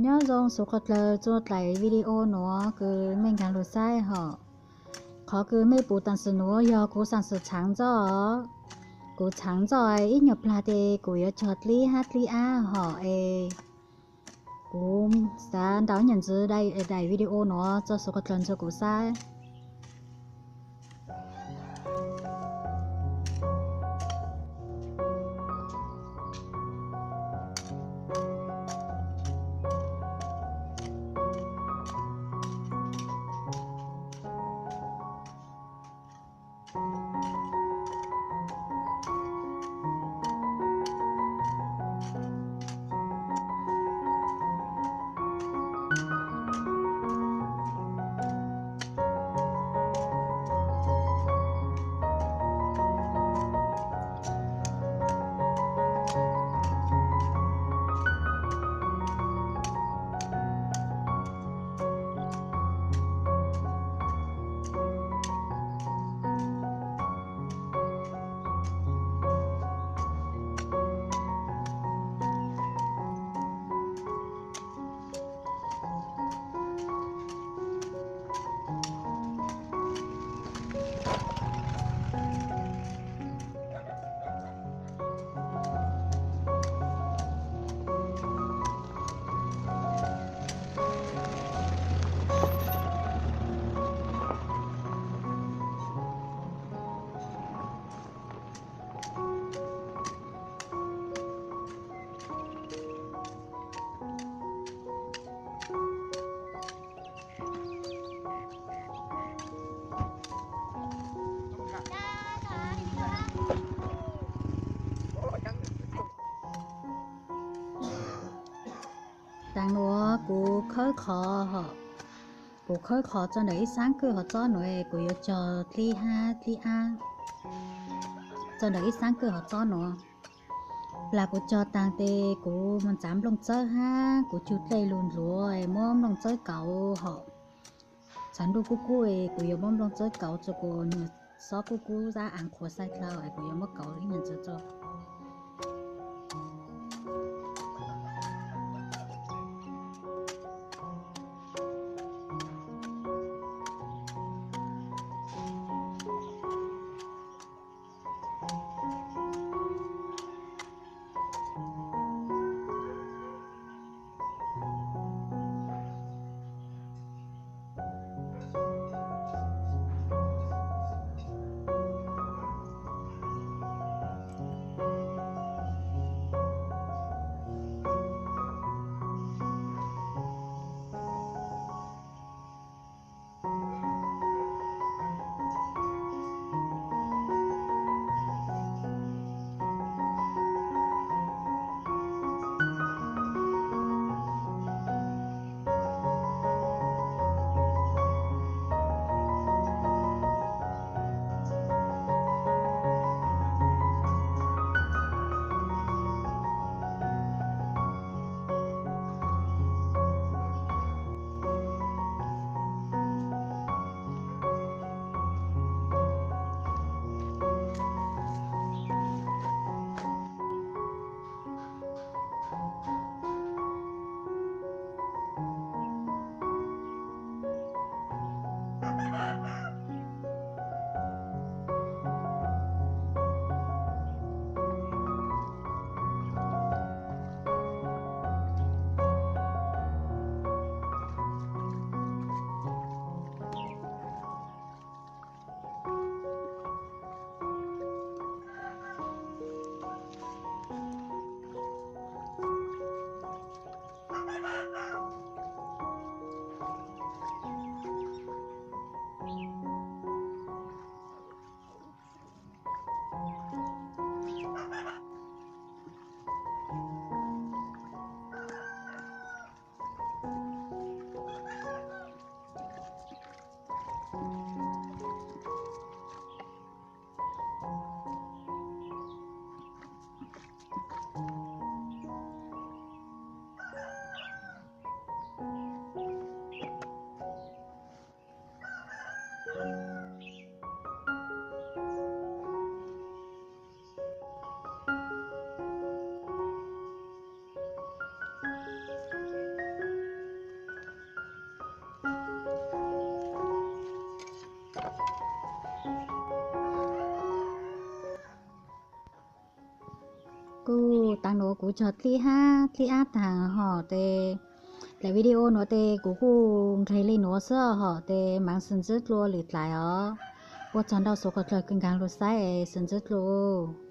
Nyob zoo xov kho dlawg txua dlaim video nuav kws mej nkaag lug saib hom. Qhov kws mej pum taam sim nuav yog kuv xaam xwm txhaav ntxoj. Kuv txhaav ntxoj ib nyuag plaag tes kuv yuav cog dlib hab dlib ab hom es kuv xaav nrug nyam ntxwv daim video nuav txua xov kho dlawg txua kuv saib. Taag nuav kuv khawb qhov hom, kuv khawb qhov txog ntawm ib xaab kwj hov txob nuav, kuv yuav cog dlib hab dlib ab txog ntawm ib xaab kwj hov txob nuav. Plag kuv cog taag tes kuv moog ntxav nplooj txawb hab kuv cug dlej lug ntxuav muab nplooj txawb kauv hom. Txhad ntuj kub kub es kuv yuav muab nplooj txawb kauv txug kuas nwg xob kub kub zab aav qhuav xaij dlawb es kuv yuav muab kauv ib nyuag ntxwv txua. Kuj tav nuav kuv cog dlib hab dlib ab taag hom tes, daim video nuav tes kuv kuj nqeg le nuav xwb hom tes, maam sawv ntsib dlua lwm dlais os. Ua tsaug ntau suav koj dlua kws nkaag lug saib, sawv ntsib dlua.